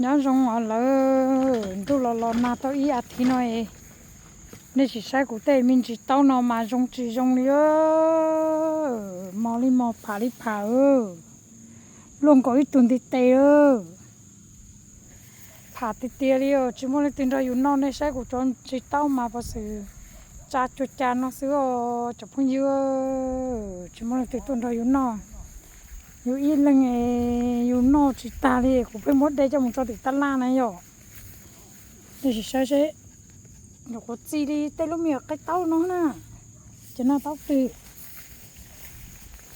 Nyob zoo os lawv, ntuj los los nag tau ib as thiv no es nej sim saib kuv tej me ntsis taub no mas zoo tsis zoo li, mos li mos pham li pham, luaj nkaus ib tug ntiv tes. Pham tiag tiag li, tsis muaj leej twg nrog yus noj. Nej saib kuv cov ntsis taub mas puas xwm tsa cuag cas no xwb os cov phooj ywg. Tsis muaj leej twg tuaj nrog yus noj, yus ib leeg yus noj tsis tag li. Kuv pheej muab de coj mus tso tim tab laj na yom. Nej sim saib seb, nyuam qhuav txi li tej lub me nyuam qaib taub no na, ces noj taub twg.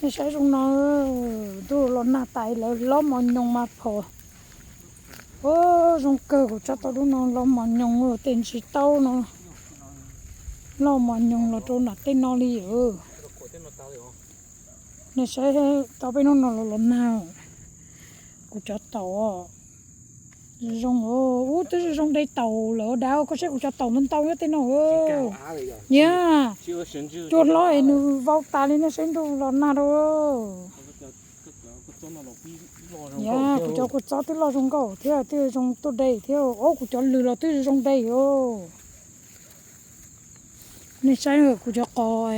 Nej saib zoo no, ntuj los nag tas lawv lob mos nyoos mas phom. Ua zoo kawg, kuv tso tau lub no lob mos nyoos, tej ntsis taub no lob mos nyoos los rau nram tej no li. Nej saib tau peb hnub no los los nag, kuv cov taum zoo, ub twb zoo de taum lawm dav, koj saib kuv cov taum ntau ntau nyob tej no. Yog cua hlob es nws vau tas li, nej saib ntuj los nag rau. Yog kuv cov kua txob twb loj zoo nkauj thiab, twb zoo tuaj de thiab. Ob, kuv cov lws los twb zoo de os. Nej saib kuv cov qos,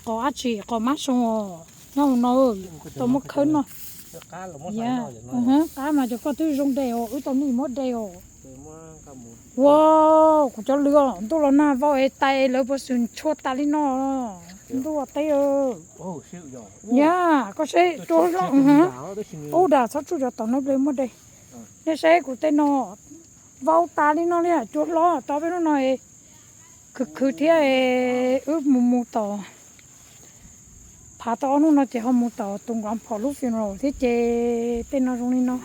qos dab tsi, qos mab soo os, nyob hauv no, tau muab khawb noj. Qab mas cov koj twb zoo de os, wb tau nej muab de os. Ua, kuv cov lws os, ntuj los nag vau es tais lawv puas xwm tshuaj tas li no. Ntuj teb. Yog koj saib cua hlob, ub dam txhob tsuj cov taum no ple muab de. Nej saib kuv tej no vau tas li no li, cua hlob tau peb hnub no khwv khwv thiab, wb mus mus tom, phav tau ob hnub no ces ho mus tom tus nkauj phom lub funeral thiab ces tej no zoo li no.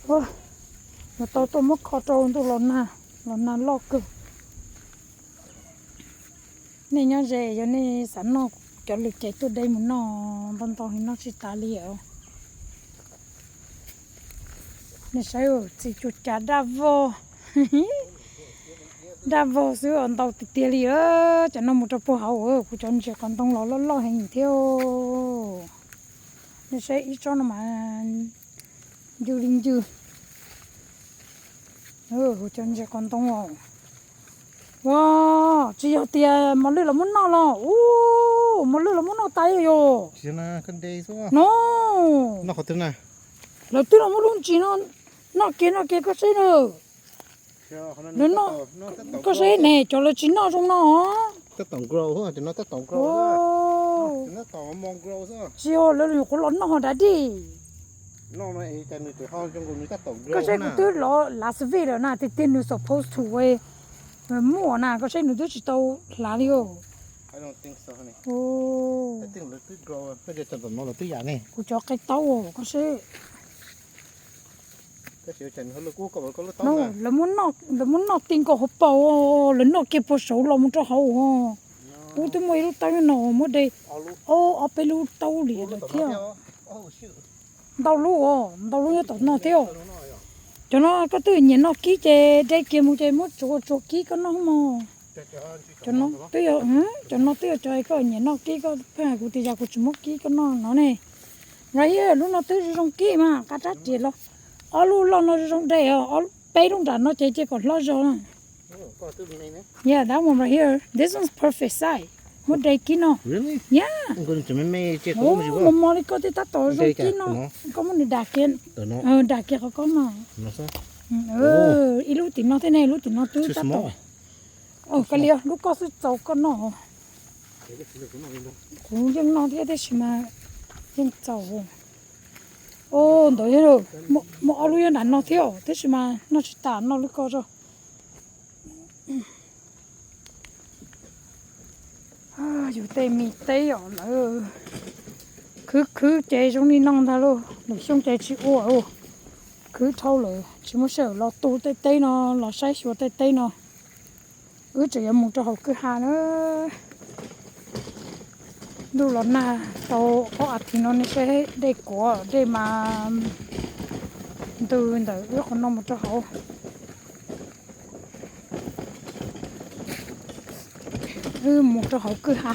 Yuav tau tuaj muab kho rau ntuj los nag, los nag loj kawg. Nej nyob ze, yog nej xav noj cov lws ces tuaj de mus noj, ntau ntau heev noj tsis tas li os. Nej saib, txi cuag cas daj vog, daj vog xwb os, ntau tiag tiag li. Cov no mus rau puag hauv, kuv cov ntses qos ntoo los loj loj heev thiab. Nej saib ib tsob no mas ncw li ncw. Kuv cov ntses qos ntoo os. Ua, tsis yog tias mos lwj los muab noj los, ub, mos lwj los muab noj tas yog. No, lawv twb los muab lub ntsis no noj kiag noj kiag koj saib na. Koj saib ne, cov lawv tsis noj zoo no. Tsis yog, lawv nyuam qhuav los noj ho dav dij. Koj saib kuv twb los lav xav vij lawm na, tiag tiag nws supposed to muaj na, koj saib nws twb tsis tau hlav li os. Kuv cov qe taub os, koj saib. Lawv muab noj ti nkaus hauv paus, lawv noj kiag puag saud los mus rau hauv os. Ub twb muaj ib lub taub nyob no muab de, ob peb lub taub liam lawm thiab. Ntau lub os, ntau lub nyob tom no thiab. Cov no koj twb nyiam noj kib ces de kiag mus ces muab tsuag tsuag kib koj noj mog. Cov no twb yog, cov no twb yog cov koj nyiam noj kib, koj pheej hais kuv tias yog kuv tsis muab kib koj noj no ne. Right here, lub no twb zoo zoo kib mas qab rab riam los. Ob lub loj no zoo zoo de os, peb lub nram no ces cia kom hlob zog na. Yeah, that one right here. This one's perfect size. Muab de kib no. Yeah. Mos mos li koj tej tab tom zoo kib no. Koj muab nws dam kiag, dam kiag qhov koj no. Ib lub tim no thiab ne, lub tim no twb tab tom. Kav liam, lub koj xwb txaus koj noj. Kuv yeej noj thiab tiam sis mas yeej txaus. Ntawd muaj ob lub nyob nram no thiab tiam sis mas noj tsis tas, noj lub koj tso. Yus tej me teb os lawv, khwv khwv ces zoo li no ntag lauj, lwm xyoo ces tsis ua. Khwv dhau lawm tsis muaj sij hawm los tu tej teb no, los saib xyuas tej teb no. Wb tseem yuav mus rau hauv kwj ha na. Ntuj los nag tau ob as thiv no ne, saib dej kuav dej mas ntws ntawm wb qhov no mus rau hauv. Wb mus rau hauv kwj ha.